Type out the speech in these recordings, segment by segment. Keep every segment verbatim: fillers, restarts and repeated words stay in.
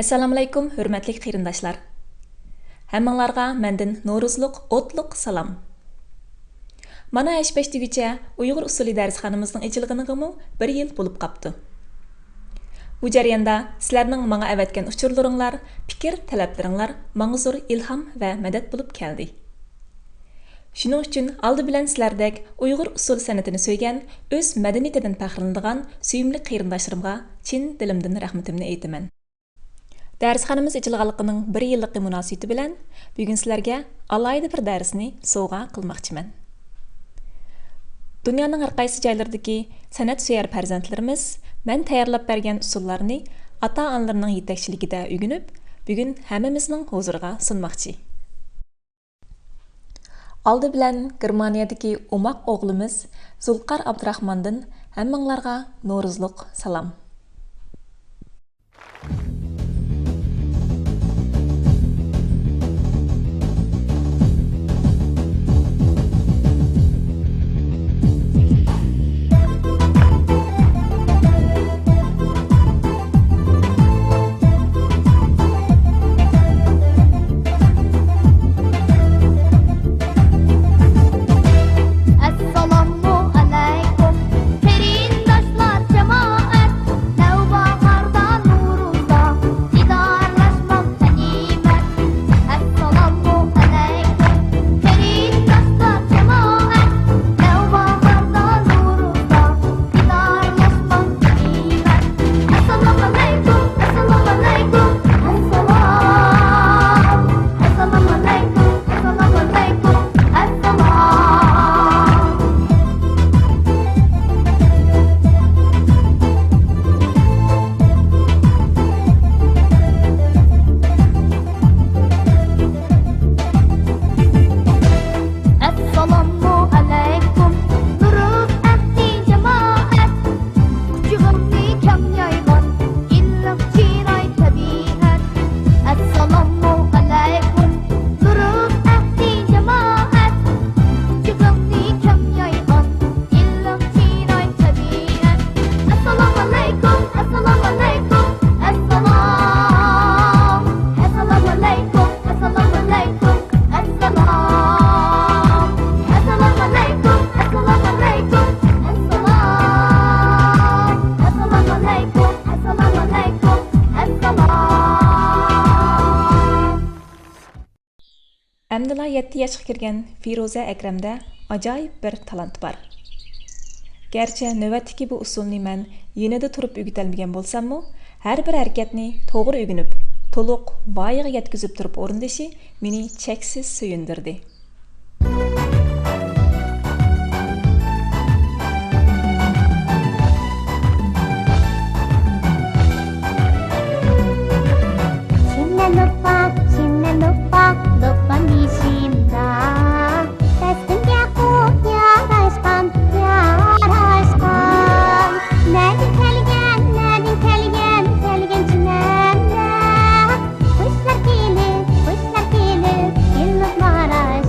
ئەسسالامۇئەلەيكۇم، ھۆرمەتلىك قېرىنداشلار! ھەممىڭلارغا مەندىن نورۇزلۇق ئوتلۇق سالام! مانا ھەش-پەش دېگۈچە ئۇيغۇر ئۇسسۇلى دەرسخانىمىزنىڭ ئېچىلغىنىغىمۇ بىر يىل بولۇپ قاپتۇ. بۇ جەرياندا سىلەرنىڭ ماڭا ئەۋەتكەن ئۇچۇرلىرىڭلار، پىكىر-تەلەپلىرىڭلار ماڭا زور ئىلھام ۋە مەدەت بولۇپ كەلدى. شۇنىڭ ئۈچۈن ئالدى بىلەن سىلەردەك ئۇيغۇر ئۇسسۇل سەنئىتىنى سۆيگەن، ئۆز مەدەنىيىتىدىن پەخىرلىنىدىغان سۆيۈملۈك قېرىنداشلىرىمغا چىن دىلىمدىن رەھمىتىمنى ئېيتىمەن. دەرسخانىمىز ئېچىلغانلىقىنىڭ بىر يىللىقى مۇناسىۋىتى بىلەن بۈگۈن سىلەرگە ئالاھىدە بىر دەرسنى سوۋغا قىلماقچىمەن. دۇنيانىڭ ھەر قايسى جايلىرىدىكى سەنئەتسۆيەر پەرزەنتلىرىمىز مەن تەييارلاپ بەرگەن ئۇسسۇللارنى ئاتا-ئانىلىرىنىڭ يېتەكچىلىكىدە ئۆگىنىپ، بۈگۈن ھەممىمىزنىڭ ھۇزۇرىغا سۇنماقچى. ئالدى بىلەن گېرمانىيەدىكى ئوماق ئوغلىمىز زۇلقار ئابدۇراخماندىن ھەممىڭلارغا نورۇزلۇق سالام. ئەسسالامۇ ئەلەيكۇم، قېرىنداشلار، جامائەت، نەۋباھاردا، نورۇزدا، دىدارلاشماق غەنىيمەت. ئەسسالامۇ ئەلەيكۇم، قېرىنداشلار، جامائەت، نەۋباھاردا، نورۇزدا، دىدارلاشماق غەنىيمەت. ئەسسالامۇ ئەلەيكۇم، ئەسسالامۇ ئەلەيكۇم، ئەسسالام. ئەسسالامۇ ئەلەيكۇم، ئەسسالامۇ ئەلەيكۇم، ئەسسالام. ئەسسالامۇ ئەلەيكۇم، نورۇز ئەھلى جامائەت، قۇچىقىڭنى كەڭ يايغان، ئىللىق چىراي تەبىئەت. ئەسسالامۇ ئەلەيكۇم، نورۇز ئەھلى جامائەت، قۇچىقىڭنى كەڭ يايغان، ئىللىق چىراي تەبىئەت. ئەسسالامۇ ئەلەيكۇم، ئەسسالامۇ ئەلەيكۇم، ئەسسالام. ئەسسالامۇ ئەلەيكۇم، ئەسسالامۇ ئەلەيكۇم، ئەسسالام. ئەسسالامۇ ئەلەيكۇم، ئەسسالامۇ ئەلەيكۇم، ئەسسالام. ئەسسالامۇ ئەلەيكۇم، ئەسسالامۇ ئەلەيكۇم، ئەسسالام. ئەمدىلا يەتتە ياشقا كىرگەن فىرۇزە ئەكرەمدە ئاجايىپ بىر تالانت بار. گەرچە نۆۋەتتىكى بۇ ئۇسسۇلنى مەن يېنىدا تۇرۇپ ئۆگىتەلمىگەن بولساممۇ، ھەر بىر ھەرىكەتنى توغرا ئۆگىنىپ، تولۇق ۋايىغا يەتكۈزۈپ تۇرۇپ ئورۇندىشى مېنى چەكسىز سۆيۈندۈردى. شىنە لوپا، شىنە لوپا، لوپا بېشىمدا. پەسلىمگە قۇت ياراشقان، ياراشقان. نەدىن كەلگەن، نەدىن كەلگەن، كەلگەن چىمەندە. قۇشلار كېلىپ، قۇشلار كېلىپ، ئىللىق ماراش.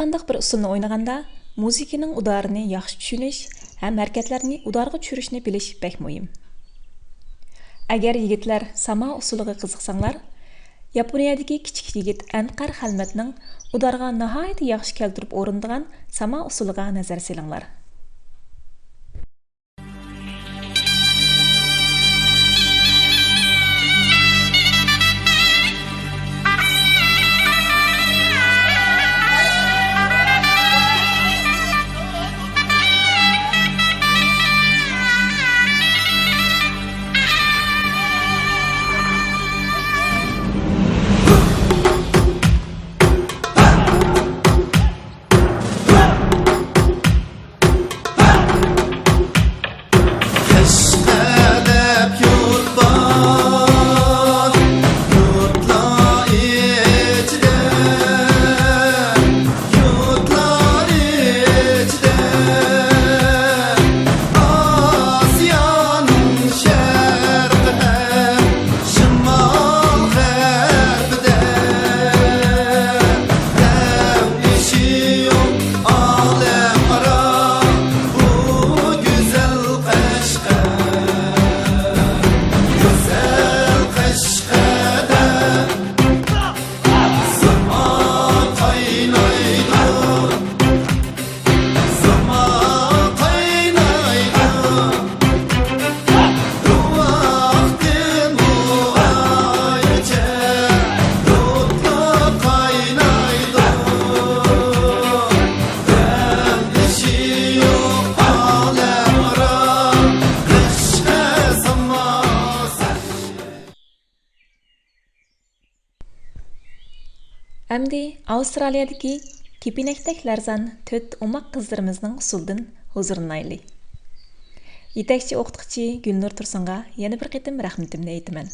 قانداق بىر ئۇسسۇلنى ئوينىغاندا، مۇزىكىنىڭ ئۇدارىنى ياخشى چۈشىنىش ھەم ھەرىكەتلەرنى ئۇدارغا چۈشۈرۈشنى بىلىش بەك مۇھىم. ئەگەر يىگىتلەر ساما ئۇسسۇلىغا قىزىقساڭلار، ياپونىيەدىكى كىچىك يىگىت ئەنقەر خەلمەتنىڭ ئۇدارغا ناھايىتى ياخشى كەلتۈرۈپ ئورۇندىغان ساما ئۇسسۇلىغا نەزەر سېلىڭلار. قەشقەر دەپ يۇرت بار، يۇرتلار ئىچىدە، يۇرتلار ئىچىدە، ئاسىيانىڭ شەرقى ھەم شىمال غەربىدە، تەڭ ئىشى يوق ئالەم ئارا بۇ گۈزەل قەشقەر. گۈزەل قەشقەردە زامان قاينايدۇ. زامان قاينايدۇ، بۇ ۋاقتىمۇ ئايرىچە ئوتلاپ قاينايدۇ. تەڭدىشى يوق ئالەم ئارا قەشقەر ساما. ئەمدى ئاۋسترالىيەدىكى كېپىنەكتەك لەرزان تۆت ئوماق قىزلىرىمىزنىڭ ئۇسسۇلىدىن ھۇزۇرلىنايلى. يېتەكچى ئوقۇتقۇچى گۈلنۇر تۇرسۇنغا يەنە بىر قېتىم رەھمىتىمنى ئېيتىمەن.